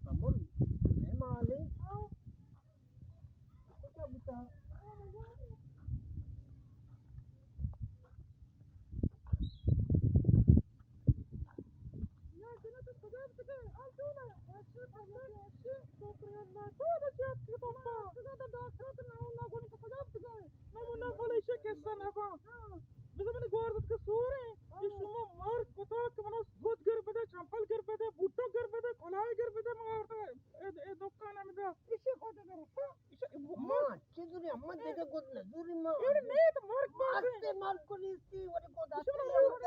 کمر، مئے مالے۔ کجا بوتا؟ بزاں منی گوار دات کہ سور ایں، کہ شما مرگ کتا کہ منا گد گر بدے، چمپل گر بدے، بوٹک گر بدے، کلاہ گر بدے، من آورتا اے، اے دکان ءَ مدا۔ ایشی گد گر، ہاں؟ ایشی، ما، ما، چی زوری، ما دگہ گد نہ زوری ما۔ اے نہیں تو مرگ بات ہے۔ استے مرگ کو نیستی، وڑی گد استے مرگ۔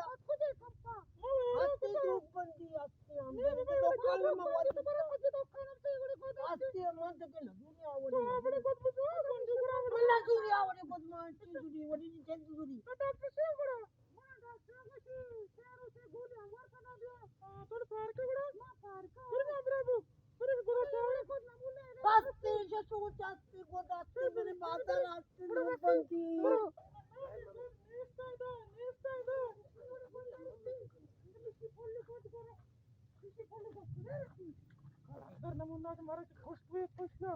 استے دروگ بندی، استے ہم دگہ دکان ما وڑی۔ استے ہم دگہ نہ زوری آ وڑی۔ من نہ زوری آ وڑی گد ما، چی زوری، وڑی چی زوری۔ تو ڈاکٹر سے گڑا۔ ہاں، تو پارک گڑا؟ ہاں، پارک۔ برو، برو، برو۔ برو، برو، چاوڑے۔ بس، تیجا چو چاستے، گو داستے، میرے بازار آستے، نو بندی۔ اگر نمونہ کہ مارا کہ خوش ہوئے، خوش نہ۔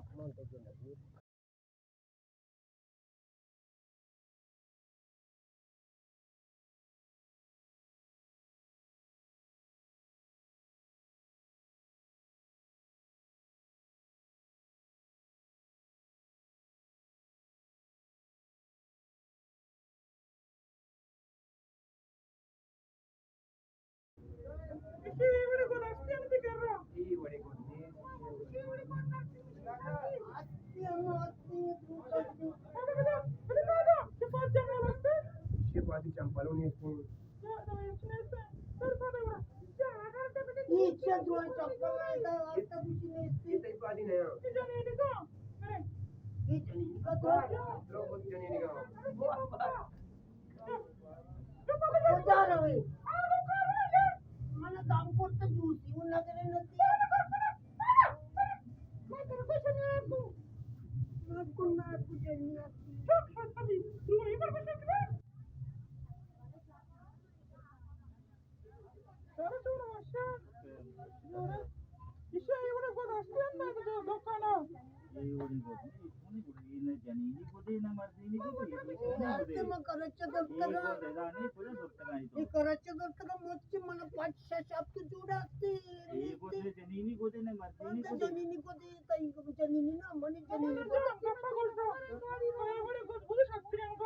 کجا روئے؟ من دم کرت جوسی، اون نگرے نتی۔ نکن، نکن، جنی آتی۔ ایشی ءَ اے وڑیں گد ہست انت نہ دکان ءَ؟ اے وڑیں گد نہ، اے چونیں گدے؟ اے نہ جنینی گدے نہ مردینی گدے، اے چونیں گدے؟ من کرچ ءَ درتگاں۔ اے گد ادا نہ، کجا درتگاں اے تو؟ اے کرچ ءَ درتگاں، مچ من پنچ شش ہپت جوڑ ہستی۔ اے گد نہ جنینی گدے نہ مردینی گدے؟ جنینی گدے، تئی جنینی نہ، منی جنینی گدے۔ گپا گوش دار۔ اے وڑیں گد بزش ہست انت۔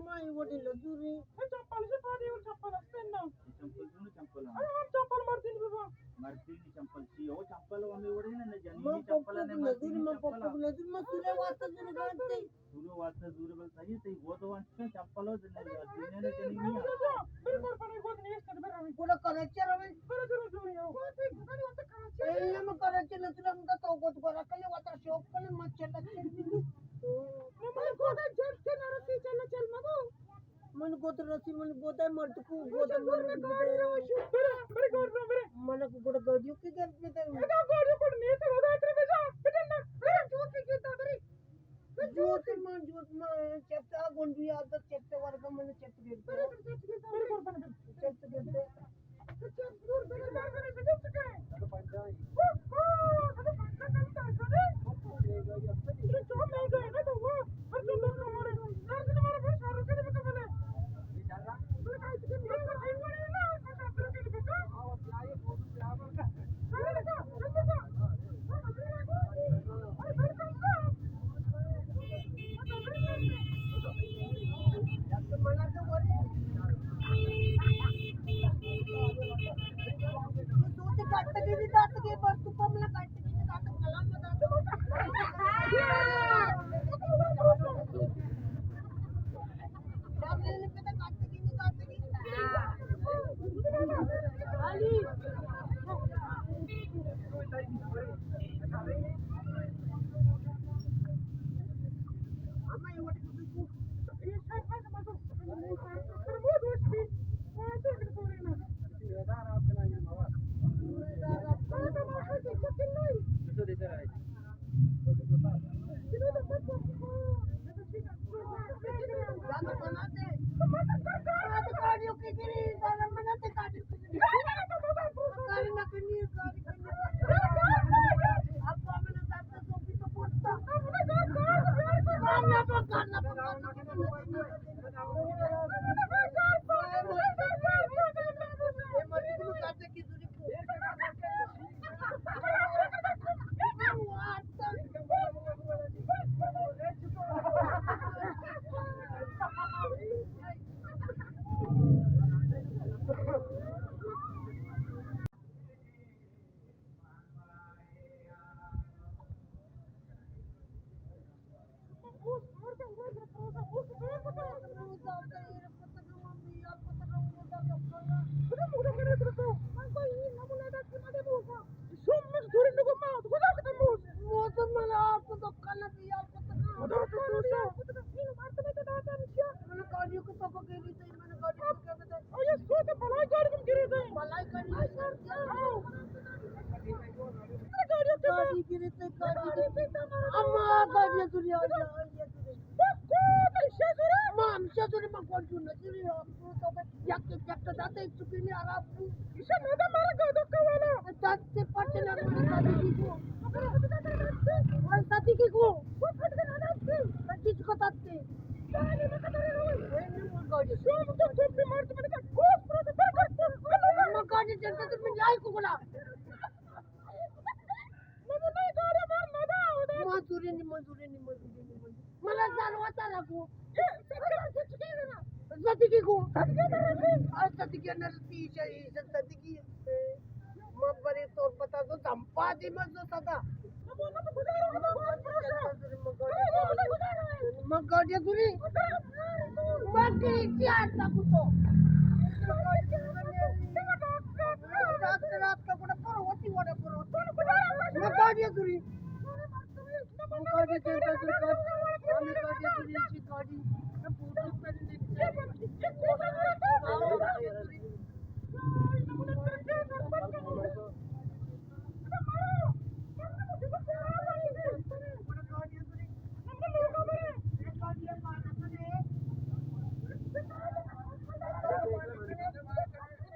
ما اے وڑیں نزوری۔ اے چپل سے پادی اور چپل ہست انت نہ؟ اے چمپل چون چمپل ہاں؟ اے ہم چمپل مردین ببا۔ مردین چمپل چی؟ او چمپل ہمے وڑے نہ، نہ جنینی من چمپل پوپو نہ، نہ نزور، مردینی من چمپل پوپو ہاں۔ نزور، من سورے واسطہ زور گانتے۔ سورے واسطہ زور بل صحیح، تئی گوت وانت چمپل ہو، نہ جنینی نہ جنینی ہاں۔ بالکل پنے گوت نیست، بر ہمیں۔ گڑا کرچ ءَ رویں۔ کرچ ءَ رویں، ہاں۔ اے ہم کرچ ءَ نہ ترم کا تو گوت گورا کلے وتا شوق کلے مچ لگے۔ من گوت جٹ کے نہ رسی، چل چل مگو۔ من گوت رسی، من گوت مرد کو گوت من۔ برے، برے گور دو، برے۔ من کو گوڑ گاڑیوں کی گرد میں دے۔ ادا گاڑیوں کو نہیں تو ادا اتنے بجا، بٹن نہ، برے۔ جوت کی گرد برے۔ جوت من، جوت من، چپتا گنڈی عادت چپتا ورگا من چپتا گرد۔ برے، برے، برے، برے، برے۔ چپتا گرد۔ کجا مودا کرے تو؟ من کوئی نمونہ دا کہ مدے مودا۔ شوم مش دوری نگو ما، تو کجا کتا مودا؟ مودا من آپ تو دکان نہ دیا کتا۔ خدا تو دوسا۔ من گاڑی کو تو گیری تے، من گاڑی کو کیا بتا؟ او یہ سو تو بلائی گاڑی تم گیری تے۔ بلائی گاڑی۔ ہاں۔ گاڑی گیری تے، گاڑی۔ اما گاڑی دنیا۔ ما ہمیشہ تو نے ما گوڑ کیوں نہ چلی، یک یک داتے چکی نے آرام کو۔ اسے مدد مارا گادو کوالا۔ داتے پاتے نہ مارا گادو کی کو۔ اور ساتھی کی کو۔ ساتھی کو داتے۔ شام تو تو بھی مار تو میں نے کہا، کوس پر تو کر کر۔ ما گاڑی جنتا تو میں جائے کو بولا۔ مزوری نی، مزوری نی، مزوری نی، مزوری۔ ملا زانو تا لگو۔ زدگی گو۔ آ زدگی نرسی شئی، زدگی۔ ما بری طور پتا تو دمپا دی مزو صدا۔ ما گاڑی دوری۔ ما کی چیار تا کتو۔ رات رات کا گڑا پر ہوتی وڑا پر ہوتی۔ ما گاڑی دوری۔ ما گاڑی دوری۔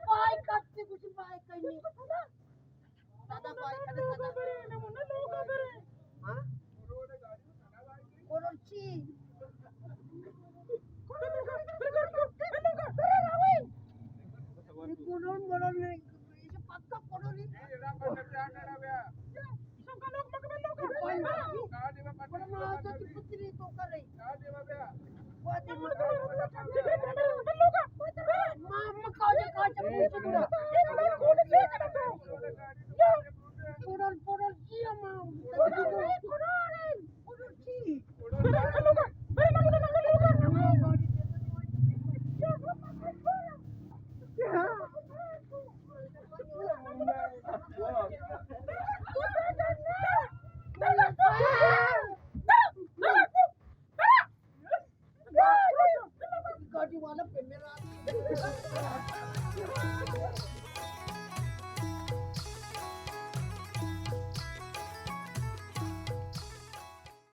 بائے کرتے کچھ بائے کرنے۔ دادا بھائی کنے سدا۔ ہاں؟ کروڑ چی؟ کروڑ مروڑ نہیں، یہ پکا کروڑ نہیں۔ گاڑی والا پہ میرا